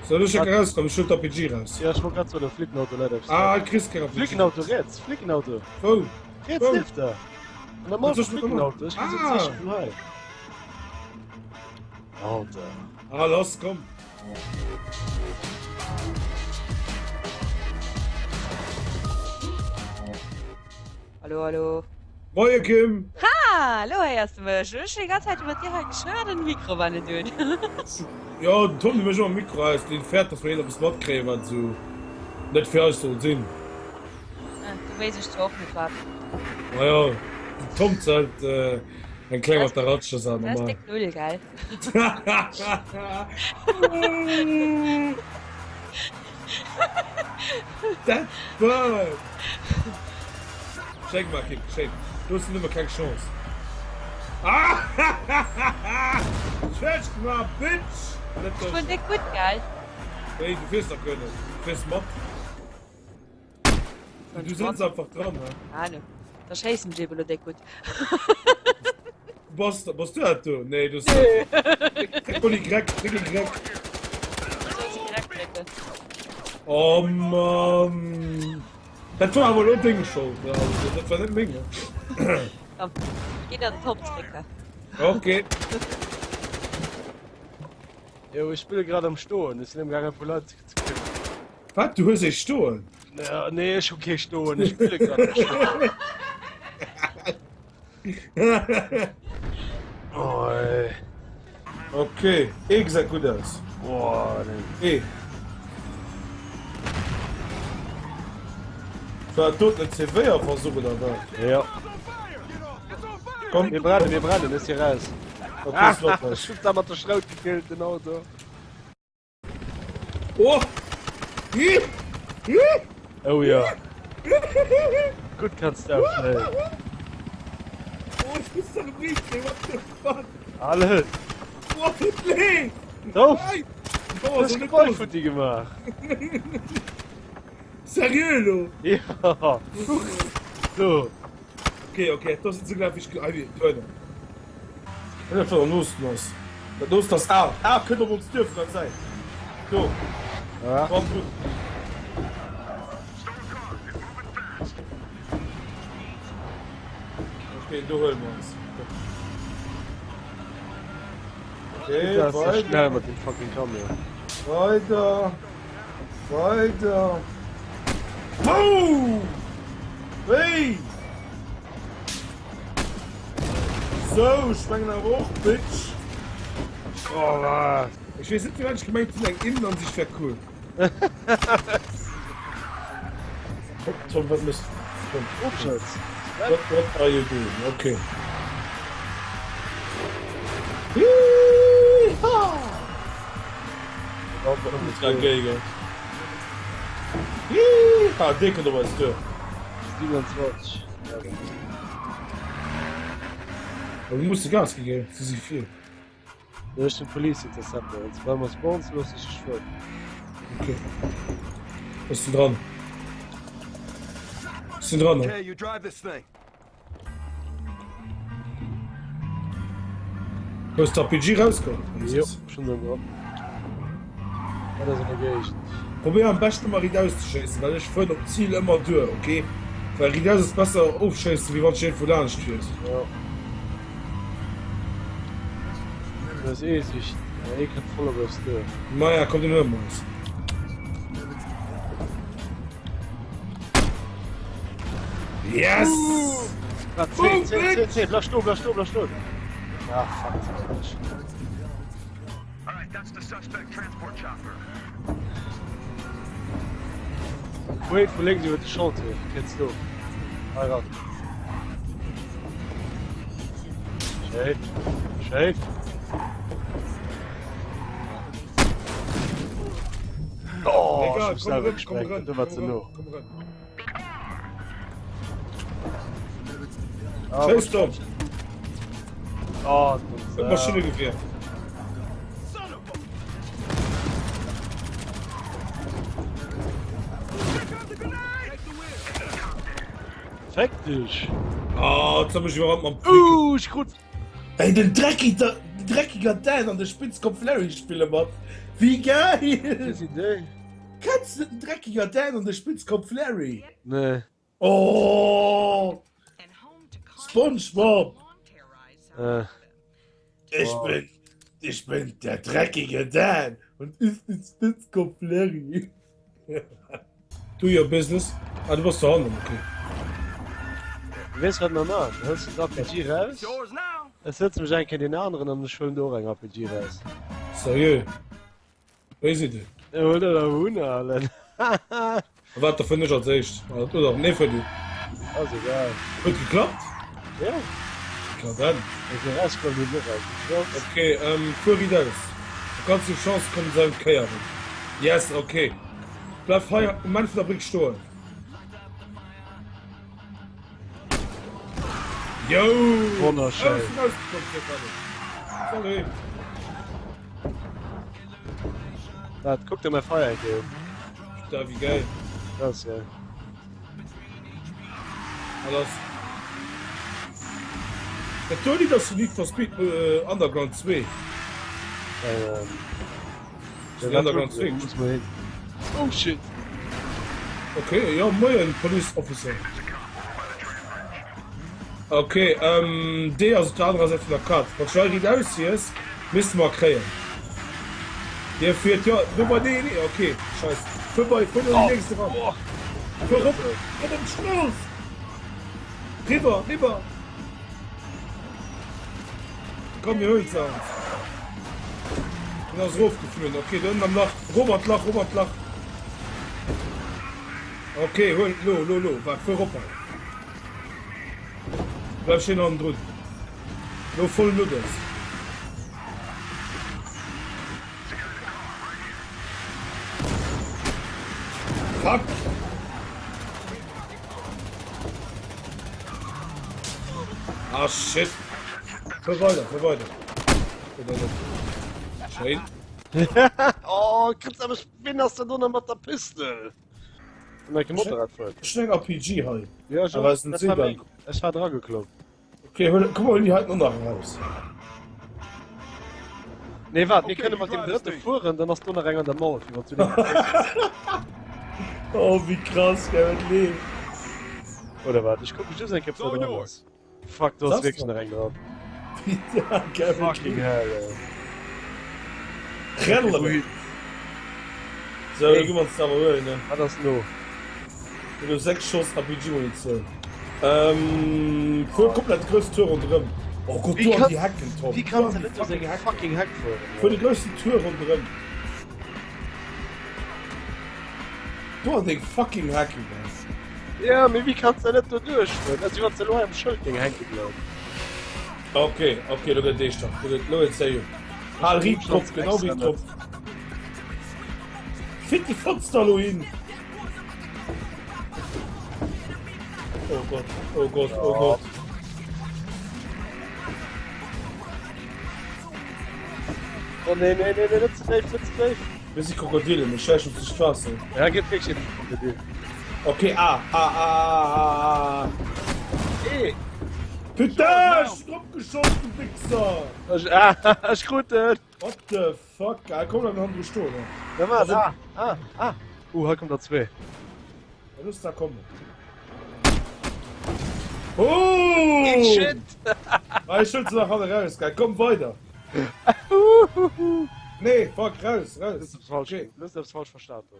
Soll ech enke rauskommen? Ech huelen d'RPG raus. Ja, ech wollt grad soen, e Flickenauto läit eppes Ah, du kriss keng RPG. Flickenauto riets, Flickenauto. Wou? Riets Wou? nieft der. An der Mall Wat soll ech mat der Mall? Flickenauto, ech gesinn Ah! d'Zeeche vun hei. Alter. Ah, lass, komm. Hallo, hallo. Moie Kim! Ha, lo héiers de mech. Ech hunn déi ganz Zäit iwwer dir hei geschwat an den Mikro war net un. Jo, den Tom, dee mécht ëmmer Mikro aus, deen fäert, dass mer hien eppes matkréien, wat esou net fir eis soll sinn. Ah, du weess ech zwar och net wat. Majo, den Tom zählt eng kleng mat der Ratsch, das ass Dat ass normal. déck Null, gell? Dat war Schéin gemaach, Kim, schéin. Do hues du nëmme keng Chance. Schlecht gemaach, Bitch! Net Ech wor déck gutt, gell? Nee, du fiers nach guer net. Du fiers mat. Du sëtz einfach dran, ne? Ahnung. Da schéissen ech eben lo déck gutt. Bass, bass du dat do? Nee, du nee. Dréck mol Y, dréck Y. Soll se direkt drécken. Oh Mann. Dat war awer lo deng Schold, also dat war net meng. Komm, ginn an den Top drécken. Okay. Jo, ech spille grad am Stoen, ech sinn am gaange vu Leit ze killen. Wat, du hues ee stoen? Ja, nee, ech hu kee stoen, ech spille grad am Stoen. Oh, ey. Okay, ee gesäit gutt aus. Boah, nee. Ee. War dat dot en C4-Versuch oder wat? Ja. Komm, Mir brennen, mir brennen, ech si raus. Okay, ist flott, Ech hunn da mat der Schraut gekillt, den Auto. Oh! Hi! Hi! Oh ja. Gutt kanns du aufschneiden. Oh, ich muss da Brief kriegen, what the fuck? Alles. Oh, tut leid! Doch. Nein! Du Oh, hast so eine Geräusch von dir gemacht. Seriö, lo? Ja. So. Okay, okay, das sind so glaub ich Töne. Dat war los los. Dat los das A. A kënnt op ons Tür vun der Säit. Do. Ja. Komm gut. Okay, do huelen wir uns. Okay, Das ist ja weiter. schnell mit dem fucking Camion. Weiter. Weider. Boom! Wéi? Sou, ech mengen awer och, Bitch. Oh, wat? Ech weess net, firwat ech gemengt hunn, eng Innenansicht wär cool. Tom, wat méchs du? Tom, Ofschalts. what, what are you doing? Okay. Yeehaw! Ah, dee kënnt op eis duer. 27. Aber du musst Gas gi gell? Si si vill. Ech den Police Interceptor. Wann bei mer spawns, looss ech dech fueren. Okay. Ech sinn dran. Ech sinn dran. Okay, you drive this thing. Hues de RPG rausgeholl? Jo, schon dann dran. Dat ass an der Géigend. Probéier am beschten ëmmer riit auszeschéissen, well ech fueren op d'Zil ëmmer duer, ok? Well riit aus ass besser ofschéissen, wéi wann s de iergendwou laanscht fiers. Jo. Du hues ee Sicht, mä ee kënnt voll op eis duer. Maja, komm den huele mer eis. Yes! Ah, C, C, C, C, bleif stoen, bleif stoen, bleif stoen. Ah, fuck, das war falsch. Wait, vu lénks iwwer de Chantier, kënns du. Hei ran. Schéin, schéin. Oh, Egal, ich komm selber rëm, komm gesprengt, rëm, du war ze komm no. rëm, komm rëm. Ah, Schéiss Tom, Oh, dat Maschinnegewier. Feck dich! Ah, jetzt hab ich iwwerrannt mam Flick. Uh, ich krut Ey, den Drecki, da. Dreckiger Dan an de Spitzkopf Larry spille mat. Wéi geil! Wie sinn déi? Kenns de net den Dreckiger Dan an de Spitzkopf Larry? Nee. Oh! SpongeBob! Äh. Ich Wow. bin, ich bin der dreckige Dan und ich bin Spitzkopf Larry. Do your business. Ah, du bass dohannen, okay. Weess wat mer man? Hëls du d'RPG raus? Ech sëtze mech eng Kéier deen aneren an ech huelen do och eng RPG raus. Seriö? Wéi sidd Dir? Ech huelen der hunn alen. A wat da fënn ech als éischt? Oder nee, fuer du. Ass egal. Huet geklappt? Ja. Na dann. Ech sinn erausgeholl, hunn och eng geklappt. Okay, ähm, fuer riit aus. Du kanns déi Chance kommen se ëmkéieren. Yes, okay. Bleif hei um Enn vun der Bréck stoen. Yo! Wonnerschéin. Ech sinn rausgekomm, Stefano. Salut. Wat, kuck der mäi Feier eng Kéier un. Da, wéi geil. Krass, ja. Ah, lass. Dat do Lidd ass vun Need for Speed Underground 2. Ähm. Underground 2. Muss mal hin. Oh shit. Okay, ja, moien, Police Officer. Okay, ähm, D ass op der anerer Säit vun der Kaart. Wann du hei riit aussies, misste mer kréien. Dir fiert jo do bei dee, nee, okay, scheiss. Fuer bei, fuer do an den nächste ran. Fuer rop, rop op d'Strooss! Riwwer, riwwer! Komm, mir huelen se ons. Deen ass erofgeflunn. Okay, do ënnen am Lach. Rop an d'Lach, rop an d'Lach. Okay, huel, lo, lo, lo, waart, fuer rop hei. Bleif schéin hannendrun. Lo voll Nudels. Fuck! Ah shit! Fuer weider, fuer weider. Oder net. Schéin. Oh, Chris, aber wen ass denn do nach mat der Pistol? An enke Motorrad fuert. Ech hunn eng RPG hei. Ja, ech Aber och. es sind Dat war Silber. meng. Ech war dra geklommen. Okay, hol, komm, hol déi heiten och nach eraus. Nee, waart, mir kënne mat deem drëtte fueren, dann ass do nach eng an der Mall, fir mat zu deem. Oh, wéi krass, gell, et leeft. Oder waart, ech kucke just eng Kéier, ob da dran ass. Fuck, do ass wierklech nach eng dran. Gell, Fucking hell, ey. Grellere. Sou, lo gi mer ons awer huelen, ne? Wat ass lo? Mir hu 6 Schoss RPG-Munitioun. Ähm, fuer komplett déi grouss Tour ronderëm. Oh Gott, do an déi Hecken, Tom. Wéi kanns de net duerch eng fucking Heck fueren? Fuer de groussen Tour ronderëm. Do an deng fucking Hecken, man. Ja, mee wéi kanns de net do duerchfueren? Also, wéi wann s de elo hei am Schëld géing hänke bleiwen. Ok, ok, lo gëtt eescht, lo gëtt, lo gëtt sérieux. Hal riit drop, genau riit drop. Fick die Fotz da lo hin! Oh Gott, oh Gott, oh Gott. Oh nee, nee, nee, nee, net ze déif, net ze déif. Mir si Krokodile, mir schläichen uns duerch d'Waasser. Ja, gëtt wierklech een Krokodil. Okay, A, A, A, A, A, A. E. Putain, ech sinn dropgeschoss, du Wichser! Ech, ah, ech krut en. What the fuck? Ah, komm, bleib hannendru stoen. Ja, waart, ah, ah, ah. Uh, hei kommt der zwee. Ja, looss da kommen. Oh! Shit! Ah, ech huel se nach hanne raus, geil. Komm weider. Nee, fuck, raus, raus. Du hast falsch, du hast falsch verstanden.